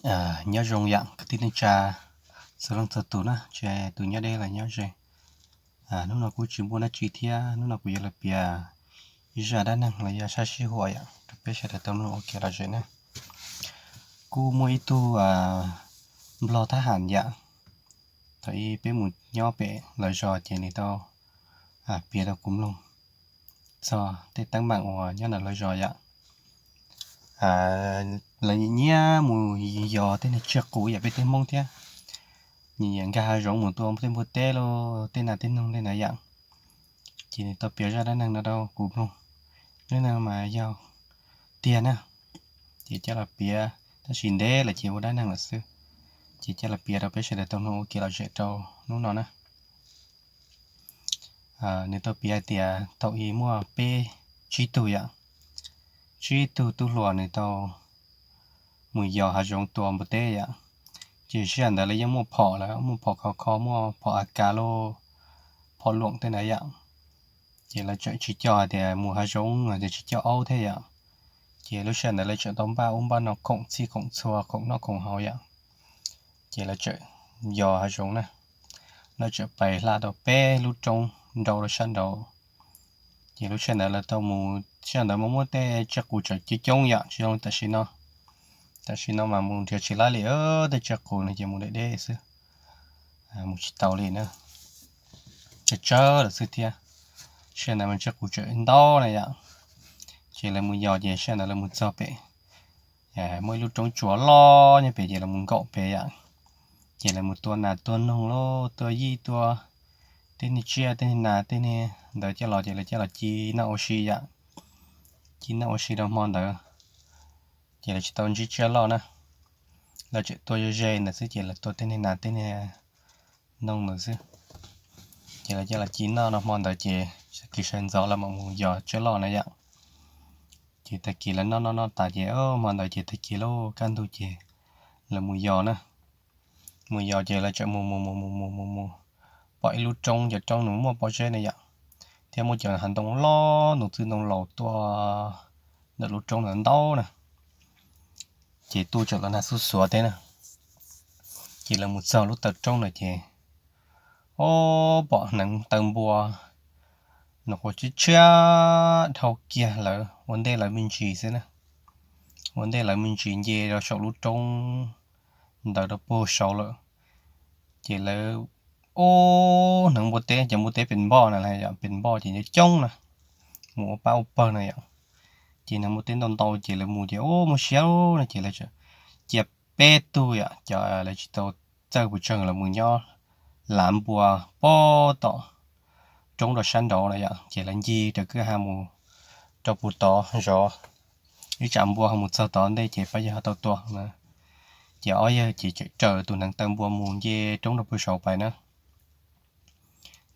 Nyob zoo yam kwv tij neej tsa txhua leej txhua tus na, tsis hais tus nyob deb los nyob ze. Hnub no kuj tsis muaj dab tsi thiab, hnub no kuv yuav los piav ib zaj dab neeg los yog sab sib huam yam rau peb sawv daws tau mloog ua kev lom zem na. Kuj muaj ib tug nplog thab ham yam, thaum ub peb mus nyob pem lawv zos ces nws tau piav rau kuv mloog txog tej teeb meem uas nyob ntawm lawv zos yam. Lawv nyiam mus yos tej niag tsiaj qus yam peb tej Hmoob thiab, nyiam nkag hav zoov mus tua tej npua teb los tej nas tej noog tej na yam. Ces nws tau piav zaj dab neeg no rau kuv mloog. Dab neeg mas yog tiag na, ces coj los piav tab sis ntev lawm ces ua dab neeg lawm xwb. Ces coj los piav rau peb sawv daws tau mloog ua kev lom zem rau hnub no na. Nws tau piav hais tias thaum ub muaj peb, tsib tug yam, tsib tug tub hluas nws tau mus yos hav zoov tua npua teb yam. Ces sij hawm ntawd lawv yeej muaj phom lawm, muaj phom khov kho, muaj phom AK los phom luam tej na yam. Ces lawv tseem tsis coj hais tias mus hav zoov, ces tsis coj aub thiab yam. Ces lub sij hawm ntawd lawv tseem tau npaj ub npaj no, khoom txhij khoom txhua, khoom noj khoom haus yam. Ces lawv tseem yos hav zoov na, lawv tseem pais hla tau peb lub roob nrau rau sab nraud. Ces lub sij hawm ntawd lawv tau mus, sij hawm ntawd mas muaj tej tsiaj qus tseem coob coob yam tsis zoo tam sim no. Tam sim no mas mus nrhiav tsis laib li, tej tsiaj qus no ces mus deb deb xwb, mus tsis tau li na, tsawg tsawg lawm xwb thiab. Sij hawm ntawd mas tsiaj qus tseem ntau na yam. Ces lawv mus yos ces sij hawm ntawd lawv mus txog pem, muaj ib lub roob tsuas loj nyob pem ces lawv mus nkaum pem yam. Ces lawv mus tua nas tua noog los tua yij tua tej niag tsiaj tej niag nas tej niag ntawd coj los ces lawv coj los ci noj ua si yam. Ci noj ua si rau hmo ntawd ces lawv tsis tau ntsib tsiaj loj na. Lawv tseem tua ze ze ntawd xwb ces lawv tua tej niag nas tej niag noog ntawd xwb. Ces lawv coj los ci noj rau hmo ntawd ces sawv kis sawv ntxov lawv mam mus yos tsiaj loj na yam. Ces tag kis lawv noj noj noj tas ces hmo ntawd ces tag kis lub kaj ntug ces lawv mus yos na. Mus yos ces lawv tseem mus mus mus mus mus mus mus, pom ib lub roob, cov roob nws muaj pob zeb na yam, thiab muaj cov hav ntoo loj, ntoo txwj ntoo laus tuaj ntawm lub roob ntawd ntau na. Ces tuaj txog los nag xuj xuav thiab na. Ces lawv mus txog lub taw roob ntawd ces, o, pom hneev taw npua, nws quas tshiab tshiab dhau kiag lawv ua ntej lawv me ntsis xwb na. Ua ntej lawv me ntsis nce rau saum lub roob ntawd rau puag saud lawm. Ces lawv, o, hneev npua teb, cov npua teb pem npoj na, pem npoj ces coob coob na, mus ua pab ua pawg na yom. Ces hneev npua teb ntau ntau ces lawv mus ces, o, muaj siab no ces lawv cia peb tug yom, cov lawv tsis tau txawj pes tsawg lawv mus nyob lav npua pem tom roob rau sab nraud na yom, ces lawv ncig raws kwj ha mus rau puag tod zov ib tsam npua ho mus txog tod ntej ces pab yawg ho tau tua na. Ces ob yawg ces tseem raws tus hneev taw npua mus nce roob rau puag saud pais na.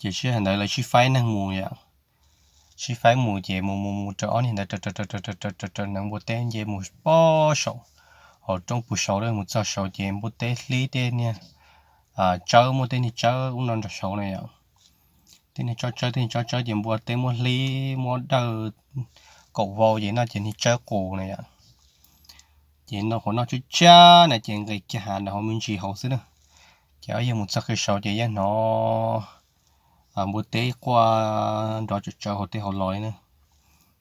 Ces sij hawm ntawd lawv sib faib neeg mus yom, sib faib mus ces mus mus mus raws ob niag ntawd raws raws raws raws hneev npua teb nce mus pem saum hauv roob puag saud, mus txog saud ces npua teb hlib tej niag tsawb, muaj tej niag tsawb ub no nrog saud na yom. Tej niag tsob tsawb, tej niag tsob tsawb ces npua teb muab hlib muab dawj kaum vau ces noj ces niag tsawb qus na yom. Ces noj qhuav noj tshiab tshiab na ces nqis kiag hav nram hauv me ntsis hauv xwb na. Ces ob yawg mus txog qhov saud ces yeej hnov npua teb quaj nrov tsawv tsawv hauv tej hauv los li na.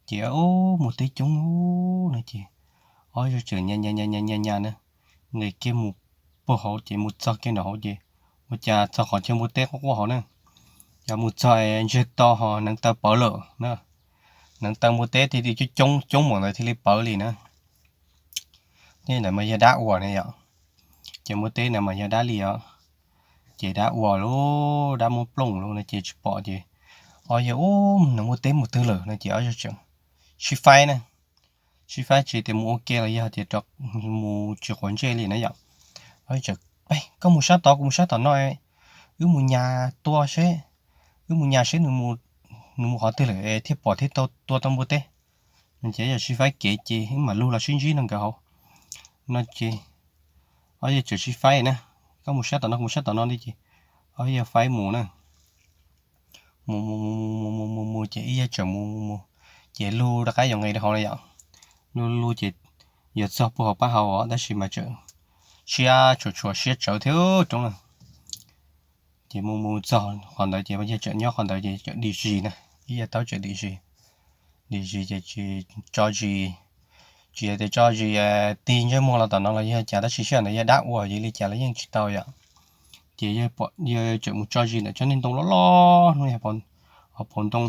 Ces ub, npua teb coob no ces ob yawg tseem nyas nyas nyas nyas na, nqis kiag mus puag hauv ces mus txog kiag nram hauv ces ua cas txog qhov chaw npua teb quaj quaj hauv na. Ces mus txog ntsiag to ho hneev taw pawv lawm na. Hneev taw npua teb thiaj li coob coob coob npaum ntawd thiaj li pawv li na. Tej ntawd mas yog dab ua na yom. Ces npua teb na mas yog dab li os. Ces dab ua lauj, dab muab plooj lauj no ces tsis pom ces ob yawg, ub, npua teb mus twg lawm no ces ob yawg tseem sib faib na. Sib faib tsis tias mus ua ke los yog tias rov mus tsis quav ntsej li na yom. Ob yawg tseem, koj mus sab tod, kuv mus sab tom no, wb mus nyas tua seb, wb mus nyas seb nws mus qhov twg lawm thiaj pom thiaj tua tau npua teb. Ces yog sib faib kev ces wb mam lug los sib ntsib no nkawd hauv no ces ob yawg tseem sib faib na. Koj mus sab tom no, kuv mus sab tom no li ces ob yawg faib mus na. Mus mus mus mus mus mus mus ces ib yawg tseem mus mus mus ces lug rov qab yuav nqis rau hauv na yom. Lug lug ces yuav txog puag hauv pab hauv os tab sis mas tseem tshiab tshuav tshuav siab tsawv thiab roob na. Ces mus mus txog qhov ntawd ces yawg tseem nyob qhov ntawd ces tseem dim zis na, ib yawg tau tseem dim zis, dim zis ces tsis tso zis, tsis yog tias tso zis tig ntsej muag los tom no los yog cas tab sis sij hawm ntawd yawg dab ua yog li cas los yeej tsis tau yom. Ces yawg tseem mus tso zis ntawm tsob niag ntoo loj loj no, hauv paus ntoo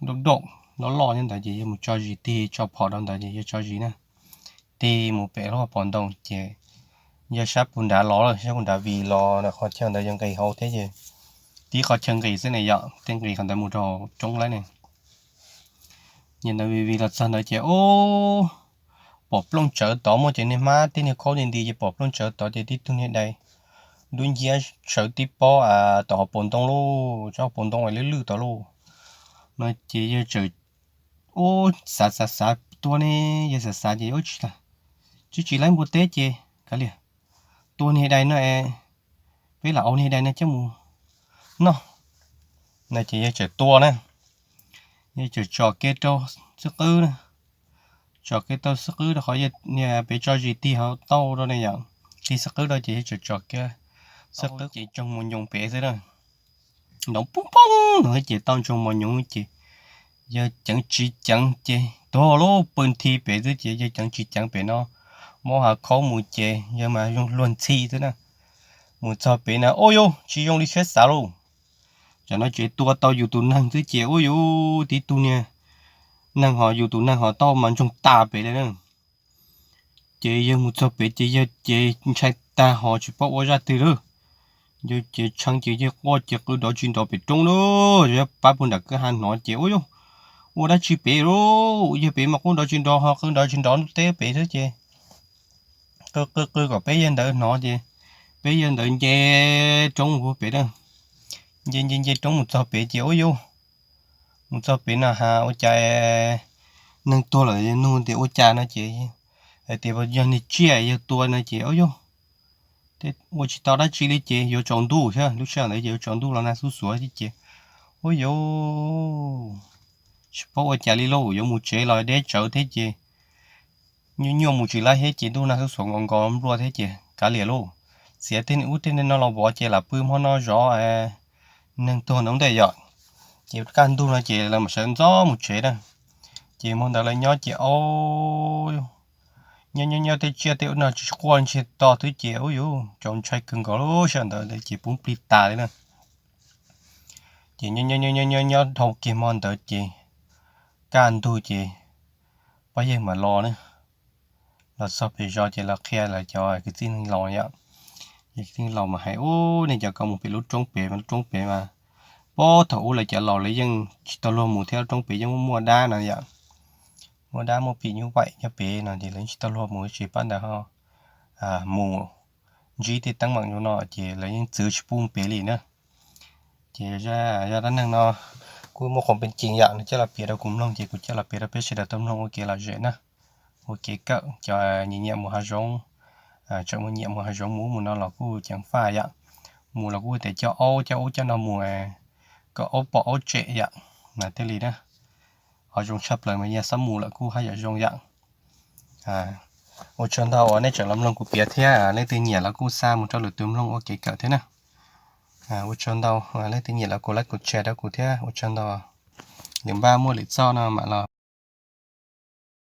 daj daj loj loj nyob ntawd ces yawg mus tso zis tig tso phom rau ntawd ces yawg tso zis na, tig mus pem lub hauv paus ntoo ces yawg sab pus nrad los lawm, sab pus nrad vim los qhov chaw ntawd yog nqis hauv thiab ces tib qhov chaw nqis xwb ne yom, tej nqis qhov ntawd mus rau roob lawm ne. Ces ntawd vim vim los txog ntawd ces ub, pom plooj tsawv tod muaj cov niag hmab tej niag khaub niag nti ces pom plooj tsawv tod ces tib tug niag dais dub nciab sawv tib pob tom hauv paus ntoo lauj, tsob hauv paus ntoo lwj lwj tod lauj. No ces yawg tseem ub xav xav xav tua ne, yawg xav xav ces ub tsis tsis tsis laib npua teb ces kav liam, tua niag dais no es peb lam ua niag dais no coj mus noj. No ces yawg tseem tua na, yawg tseem tsom kev rau xwb qwb na, tsom kev tau xwb qwb rau qhov pem tso zis tig hauv tauj rau ne yom, tig xwb qwb rau ces yawg tseem tsom kev xwb qwb ces tsoog mos nyoos pem xwb na. Nrov poob poob no ces tau ntsoog mos nyoos ces yawg ceev tsis ceev ces tuag lub pw nthi pem xwb ces yawg ceev tsis ceev pem no, mob hav khaub mus ces yawg mas zoo luag ntxhi xwb na. Mus txog pem na ub yuj tsis zoo li siab xav lauj, tam no tseem tua tau yus tus neeg xwb ces ub yuj tib tug niag neeg ho yus tus neeg ho tau mas ntsoog tas pem li na. Ces yawg mus txog pem ces yawg ces ntshai tag ho tsis paub ua zaj twg lawm. Yawg ces tshee ces yawg quaj ces qw nrov tsis nrov pem roob lawm, yawg pab puag nram kwj ha hnov ces ub yuj, ua dab tsi pem lauj, yawg pem mas qub nrov tsis nrov ho qw nrov tsis nrov ntuj teb pem xwb ces qw qw qw kom peb yawg ntawd hnov ces peb yawg ntawd nce roob mus pem na, nce nce nce roob mus txog pem ces ub yuj, mus txog pem no ha ua cas neeg tuag lawm nug tias ua cas no ces hais tias yog niag tsiaj yawg tua no ces ub yuj, ua tsis tau dab tsi li ces yuav tsaus ntuj thiab, lub sij hawm ntawd ces yuav tsaus ntuj los nag xuv xuav thiab ces ub yuj, tsis paub ua cas li lauj, yuav mus tsev los deb tsawv thiab ces nyuaj nyuaj mus tsis laib thiab ces ntuj nag xuv xuav nkaus nkaus nplua thiab ces kav liam lauj, txiav tej ub tej no los vov ces lam pw hmo no zov neeg tuag ntawd ntej yom. Ces kaj ntug no ces lawv mam sawv ntxov mus tsev na. Ces hmo ntawd lawv nyob ces ub, nyob nyob nyob tej tsiaj tej ub no tsis quaj ntsiag to xwb ces ub yuj txaus ntshai kawg nkaus lub sij hawm ntawd ces poob plig tas li na. Ces nyob nyob nyob nyob nyob dhau kiag hmo ntawd ces kaj ntug ces pab yawg mam los na. Los txog pem zos ces los qhia lawv cov kwv tij neej laus yom. Kwv tij neej laus mas hais ub, nej cov ko mus pem lub roob pem mas lub roob pem mas puag thaum ub lawv cov laus lawv yeej tsis tau luag mus thiab, lub roob pem yeej muaj dab no yom. Muaj dab muaj phim nyuj vaim nyob pem no ces lawv yeej tsis tau luag mus, tsis pab ntawd ho mus ntsib tej teeb meem zoo no ces lawv yeej txwv tsis pub mus pem li na. Ces zaj dab neeg no kuj muaj qhov pes tsawg yam no coj los piav rau kuv mloog ces kuv coj los piav rau peb sawv daws tau mloog ua kev lom zem na, ua kev kawm. Cov nyiam nyiam mus hav zoov, tseem mus nyiam mus hav zoov mus ub mus no los kuj ceev faj yom. Mus los kuj tias coj aub coj ub coj no mus kom aub pom aub tsem yom, mas thiaj li na. Hav zoov tshaj plaws mas yog xob mus lawm kuj haj yam zoo yom. Ua tsaug ntau uas nej tseem los mloog kuv piav thiab, leej twg nyiam los kuj xa mus rau lwm tus mloog ua kev kawm thiab na. Ua tsaug ntau, leej twg nyiam los kuv like kuv share rau kuv thiab, ua tsaug ntau. Nws npaj muaj lwm txoj no mam los.